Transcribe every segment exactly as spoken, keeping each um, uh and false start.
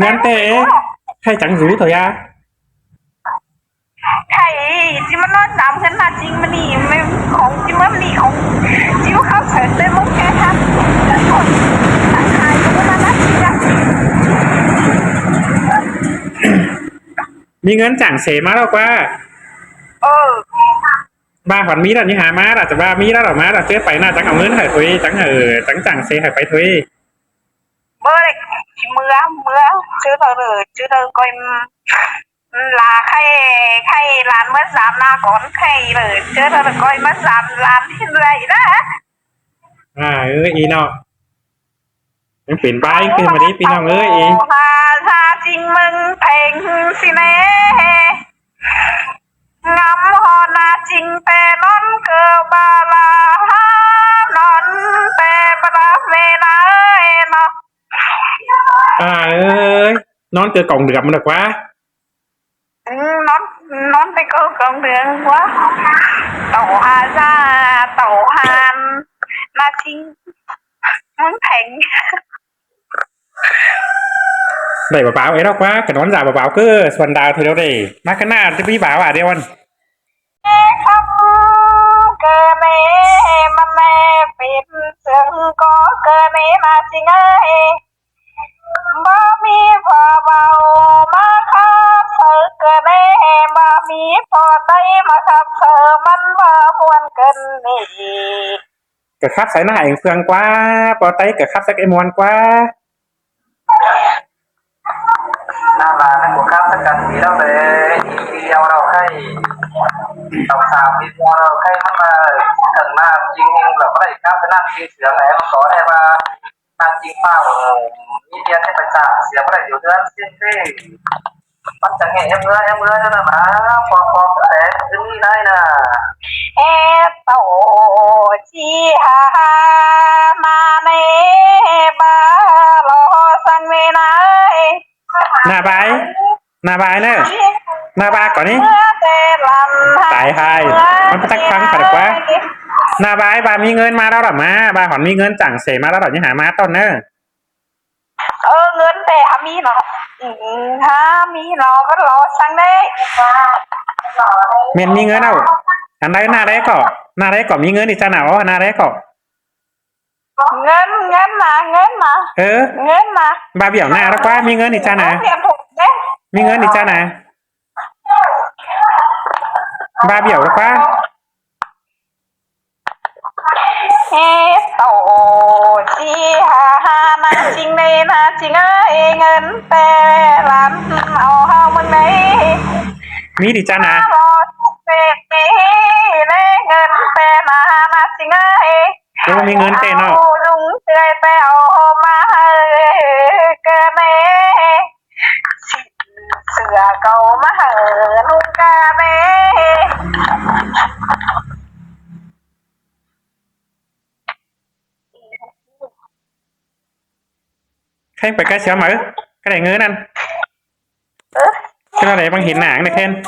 ꞌhướn ꞌtẹ, khay chắng dú thôi a. Khay ꞌchí ꞌmá ꞌnón dăm ꞌhướn ꞌmá ꞌchí ꞌmá ꞌnị, ꞌmí khong ꞌchí ꞌmá ꞌnị khong ꞌchí ꞌmá khắp sớt ꞌtẹ ꞌmá khay hăn. ꞌMí ꞌngớn chắng sẻ ꞌmá ꞌlẹo ꞌquá. ꞌVa hỏn ꞌmí ꞌlẹo ꞌnị hả ꞌmá ꞌlẹo, chả ꞌva ꞌmí ꞌlẹo ꞌmá ꞌlẹo, ꞌchớ pay ꞌnạ chắng au ꞌngớn hảư thôi, chắng hảư, chắng chắng sẻ hảư pay thôi. ꞌMưa ꞌlẹo ꞌchí ꞌmưa, ꞌmưa, ꞌchớ ꞌtạu, ꞌchớ ꞌtạu ꞌcoi, ꞌlạ khay, khay lan ꞌmá dăm ꞌnạ cón khay ꞌlẹo, ꞌchớ ꞌtạu ꞌcoi ꞌmá dăm lan ꞌhịn ꞌlẹo ꞌnạ. À, ới, ꞌnị ꞌnọ. ꞌMắn pên ꞌvái ꞌnhắng ꞌtẹ ꞌmá đi, ꞌpi ꞌnọng ới, ới. Tảu ha ha ꞌchí ꞌmướng Pheng ꞌsị ꞌnê. Ngắm hòn ꞌnạ ꞌchí ꞌtẹ ꞌnón ꞌcọ ꞌva ꞌlạ hả, ꞌnón ꞌtẹ ꞌva ꞌlạ ꞌmẹ ꞌnạ ới ꞌnọ. À, ới, ꞌnón ꞌcọ cỏng đươn ꞌmá ꞌlẹo ꞌquá. Ừ, ꞌnón, ꞌnón ꞌtẹ ꞌcọ cỏng đươn ꞌquá. Tảu ha da, tảu han ꞌnạ ꞌchí ꞌmướng Pheng. Đảy bả báo ới ꞌlẹo ꞌquá, ꞌcọ ꞌnón dả bả báo ꞌcọ, suôn đao thôi ꞌlẹo đảy. ꞌMá ꞌcọ ꞌnạ, ꞌchí ꞌmí báo à, điêu ăn. Khắp ꞌcọ ꞌnị ꞌmắn ꞌnị pên sương ꞌcọ ꞌcọ ꞌnị ꞌnạ ꞌchí ới. Báu ꞌmí ꞌpo ꞌvạu ꞌmá khắp sáư ꞌcọ ꞌnị, báu ꞌmí ꞌpo Táy ꞌmá khắp sáư ꞌmắn báu ꞌmuôn ꞌcọ ꞌnị. ꞌCọ khắp sáư ꞌnạ eng ꞌphướng ꞌquá, ꞌpo Táy ꞌcọ khắp sáư ꞌcọ ꞌmuôn ꞌquá. ꞌNạ ꞌva ꞌnặn ꞌcọ khắp sáư căn đi ꞌlẹo đảy, đi ꞌlẹo ꞌlẹo khay. Tảu sam đi ꞌlẹo khay ꞌmắn ꞌva, khửn ꞌnạ ꞌchí ꞌhịn ꞌlẹo ꞌmá đảy khắp sáư ꞌnặn ꞌchí sương ꞌnị ꞌmắn ꞌcọ ꞌnị ꞌva, ꞌnạ ꞌchí ꞌphạ, ꞌmí tiên ꞌnị pay sam sương ꞌmá đảy dú ꞌhướn ꞌsịn ꞌtẹ. ꞌMắn chắng ꞌhế ꞌmưa, ꞌmưa ꞌnớ ꞌnạ, ꞌpo ꞌpo ꞌcọ té ꞌmí ꞌnị ꞌnạ. Ê, tảu ꞌchí ha ha ꞌmá ꞌnị, ꞌva lo săng ꞌnị ꞌnạ ới. ꞌNạ ꞌva, ꞌnạ ꞌva ꞌnớ. ꞌNạ ꞌva ꞌcọ ꞌnị. Tái ꞌhại. ꞌMắn ꞌpá tắc ꞌphắng ꞌphắn ꞌquá. ꞌNạ ꞌva, ꞌva ꞌmí ꞌngớn ꞌmá ꞌlẹo ꞌlạ ꞌmá, ꞌva hỏn ꞌmí ꞌngớn chắng sẻ ꞌmá ꞌlẹo ꞌlạ ꞌnị hả ꞌmá ꞌtọn ꞌnớ. Ơ, ꞌngớn ꞌtẹ hả ꞌmí ꞌnọ. Ừ, hả ꞌmí ꞌnọ, ꞌvắn lo săng ꞌnị. ꞌMen ꞌmí ꞌngớn ꞌlẹo. Ăn đaư ꞌnạ đaư ꞌcọ, ꞌnạ đaư ꞌcọ ꞌmí ꞌngớn đi ꞌchạ ꞌnạ, ơ, ꞌnạ đaư ꞌcọ. ꞌNgớn, ꞌngớn ꞌnạ, ꞌngớn ꞌnạ. Ơ. ꞌNgớn ꞌnạ. ꞌVa bẻo ꞌnạ ꞌlẹo ꞌquá, ꞌmí ꞌngớn đi ꞌchạ ꞌnạ. ꞌMí ꞌngớn đi ꞌchạ ꞌnạ. ꞌVa bẻo ꞌlẹo ꞌquá. Ê, tổ chi ha ha, ꞌnạ ꞌchịnh ꞌnị, ꞌnạ ꞌchịnh ơi, ꞌngớn ꞌtẹ ꞌlắm au ꞌháu ꞌmướng ꞌnị. ꞌMí đi ꞌchạ ꞌnạ. Lo ꞌtẹ ꞌnị, ꞌngớn ꞌtẹ ꞌnạ, ꞌnạ ꞌchịnh ơi. Ơ, ꞌmí ꞌngớn ꞌtẹ ꞌnọ. Au ꞌlung ꞌtẹ ꞌtẹ au ꞌmá hảư ꞌcọ ꞌnị. Sửa cau ꞌmá hảư ꞌlung ꞌcọ ꞌnị. Kheng pay cá sia máư, cá đảy ꞌngớn ꞌnặn. Cá đảy báu hên ꞌnáng ꞌnị kheng.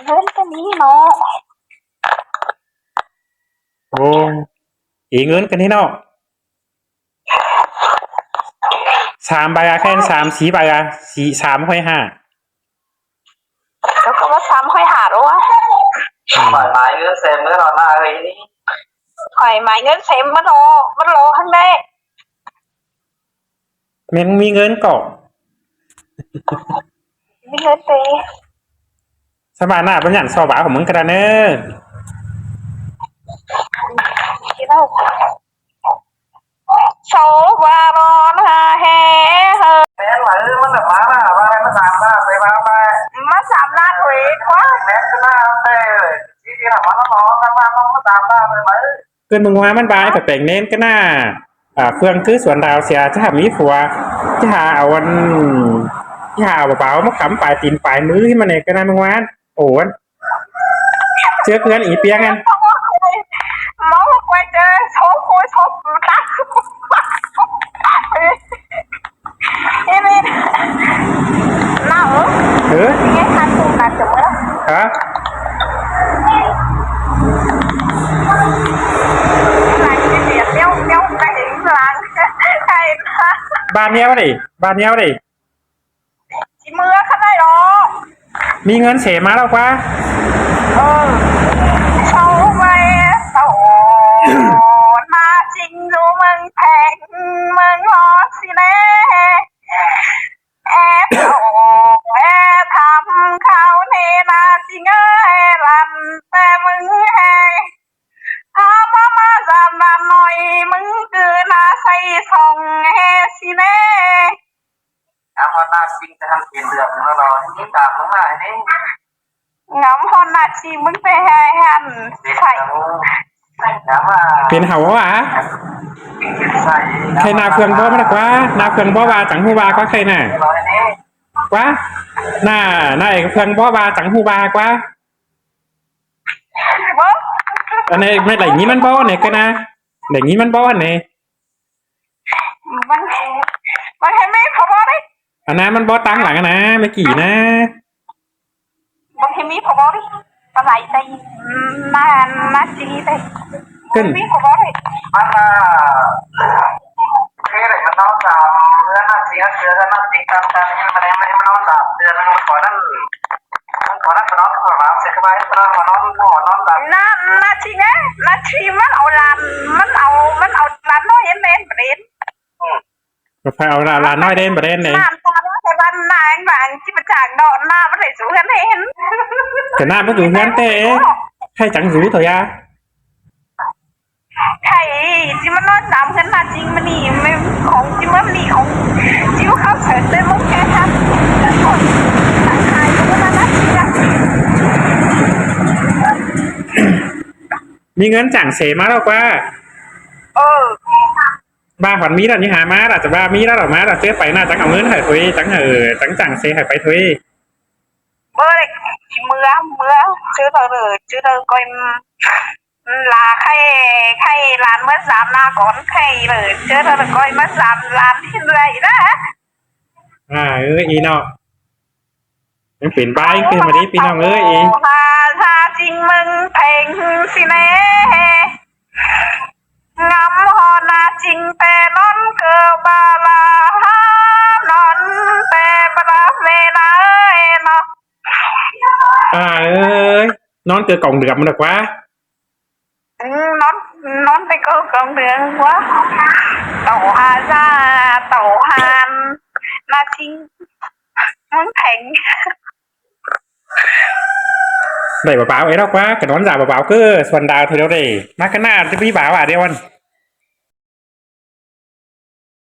ꞌNgớn ꞌcọ ꞌnị ꞌnọ. Ô, ê, ꞌngớn ꞌcọ ꞌnị ꞌnọ. Sam bai a kheng, sam sí bai a, sí, sam ꞌhới hả. Ơ, ꞌcọ ꞌmá sam ꞌhới hả ꞌlẹo. Khỏi mái ꞌngớn sêm ꞌmá lo ꞌnạ ơi ꞌnị. Khỏi mái ꞌngớn sêm ꞌmá lo, ꞌmá lo hăng đảy. ꞌMí ꞌngớn ꞌcọ. ꞌMí ꞌngớn ꞌtẹ. Sam ꞌva ꞌnạ báu nhẳn so bá khong ꞌmứng ꞌcọ ꞌnị. Ơ. Sau ꞌva ꞌlón ha ꞌhế hơ. ꞌMá sam ꞌnạ thôi ꞌquá. ꞌCứn ꞌmướng ꞌmá ꞌmắn ꞌva ꞌnị ꞌcọ pẻng ꞌnến cá ꞌnạ. À, ꞌphượng ꞌcứ suôn đao sia ꞌchí hảư ꞌmí phua. ꞌChí hảư au ăn, ꞌchí hảư au báu ꞌmá khắm pay tin pay ꞌmứ ꞌhí ꞌmắn ꞌnị cá ꞌnạ ꞌmướng ꞌmá. Ổ ăn. ꞌChớ ꞌcứ ăn ꞌí ꞌpiếng ăn. Máu quay ꞌchớ sốp khối sốp tắc. Ê, ê, ꞌnạ ớ. Ơ? Nghe khăn tụ nà chấm ớ. Hả? Lăng cái tiệt đéo, đéo cái hình lăng. Cái ꞌnạ. Ba ꞌnéo đi, ba ꞌnéo đi. ꞌChí ꞌmứa khắt ꞌnị lo. ꞌMí ꞌngớn sêm ꞌmá ꞌlẹo ꞌquá. Ơ. Sau ꞌvạy, sau ꞌnạ ꞌchịnh dú ꞌmướng Pheng, ꞌmướng lo ꞌsị ꞌnị. Ê, sau, ê, tham kháo ꞌnị ꞌnạ ꞌchịnh ơi, ê, lăn ꞌtẹ ꞌmướng ê. Tham ꞌmá ꞌmá dăm ꞌnặn ꞌnọi, ꞌmướng ꞌcứ ꞌnạ say song ê ꞌsị ꞌnị. Ngắm ꞌhọn ꞌnạ ꞌchịnh ꞌtẹ hăn pên lươn ꞌnớ lo, ꞌnị tăm ꞌmướng ꞌmá ꞌnị. Ngắm ꞌhọn ꞌnạ ꞌchịnh ꞌmướng ꞌtẹ hăn say. Pên hảư ꞌva. Khay ꞌnạ ꞌphượng bók ꞌmá ꞌlẹo ꞌquá, ꞌnạ ꞌphượng bók ꞌva chắng ꞌhụ ꞌva ꞌquá khay ꞌnạ. ꞌQuá. ꞌNạ, ꞌnạ ꞌphượng bók ꞌva chắng ꞌhụ ꞌva ꞌquá. Ăn ꞌnị ꞌmá đảy ꞌnghín ꞌmắn bók ꞌnị ꞌcọ ꞌnạ. Đảy ꞌnghín ꞌmắn bók ꞌnị. ꞌMắn, ꞌmắn hê ꞌmí phua bók đi. Ăn ꞌnạ ꞌmắn bók táng lăng ăn ꞌnạ, ꞌmá kỉ ꞌnạ. ꞌMắn hê ꞌmí phua bók đi. Pá lai tay, ꞌnạ, ꞌnạ ꞌchí tay. ꞌCứn. ꞌMí phua bók đi. ꞌMắn, à, thế này ꞌmắn nói là ꞌnạ ꞌchí ăn ꞌchưa, ꞌnạ ꞌchí tăm tăm, ꞌmắn, ꞌmắn, ꞌmắn nói là ꞌchưa, ꞌmắn nói là ꞌNạ, ꞌnạ ꞌchí ꞌnị, ꞌnạ ꞌchí ꞌmắn au lan, ꞌmắn au, ꞌmắn au lan ꞌnọi hên đen bớt đen. Ơ. Phải au lan, lan ꞌnọi đen bớt đen ꞌnị. ꞌNạ, ꞌnạ, ꞌnạ, ꞌnạ, ꞌnạ ꞌchí ꞌmá chang ꞌnọ, ꞌnạ ꞌmá đảy dú ꞌhướn hên. Kẻ ꞌnạ ꞌmá dú ꞌhướn ꞌtẹ. Hay chắng dú thôi à. Khay, ꞌchí ꞌmá ꞌnọi dăm ꞌhướn ꞌnạ ꞌchí ꞌmá ꞌnị, ꞌmá khong ꞌchí ꞌmá ꞌnị khong ꞌchí ꞌmá khảu sới ꞌtẹ ꞌmá khe hăn. ꞌMí ꞌngớn chắng sẻ ꞌmá ꞌlẹo ꞌquá. Ơ. ꞌVa hỏn ꞌmí ꞌnặn ꞌnị hả ꞌmá, ꞌlạ chả ꞌva ꞌmí ꞌlẹo ꞌlẹo ꞌmá, ꞌlạ ꞌchớ pay ꞌnạ chắng au ꞌngớn hảư thôi, chắng hảư, chắng chắng sẻ hảư pay thôi. ꞌMưa ꞌlẹo, ꞌchí ꞌmưa, ꞌmưa, ꞌchớ tau ꞌlẹo, ꞌchớ tau ꞌcoi, ꞌlạ khay, khay lan ꞌmưa sam ꞌnạ cón khay ꞌlẹo, ꞌchớ tau ꞌlẹo ꞌcoi ꞌmưa sam lan ꞌhịn ꞌlẹo ꞌnạ. À, ư, ꞌnị ꞌnọ. ꞌMắn pên bai ꞌcứ ꞌmá đi ꞌpi ꞌnọng ơi. Ơ, ha, ha, ꞌchí ꞌmướng Pheng ꞌsị ꞌnị. Ngắm ꞌhọn ꞌnạ ꞌchí ꞌtẹ ꞌnón ꞌcơ ba la, ha, ꞌnón ꞌtẹ ba la ꞌmá ꞌnạ ơi ꞌnọ. À ơi, ꞌnón ꞌcơ cỏng đưm ꞌnặn ꞌlẹo ꞌquá. ꞌNón, ꞌnón ꞌtẹ ꞌcọ cong đường ꞌquá. Tảu ha da, tảu han, na ꞌchí ꞌmướng thẻng. Đảy bả páo ê ꞌnọ ꞌquá, ꞌcọ ꞌnón dả bả páo ꞌcọ, suôn đao thôi ꞌlẹo đảy. ꞌMá ꞌcọ ꞌnạ ꞌchí ꞌmí bả ꞌva điêu ăn.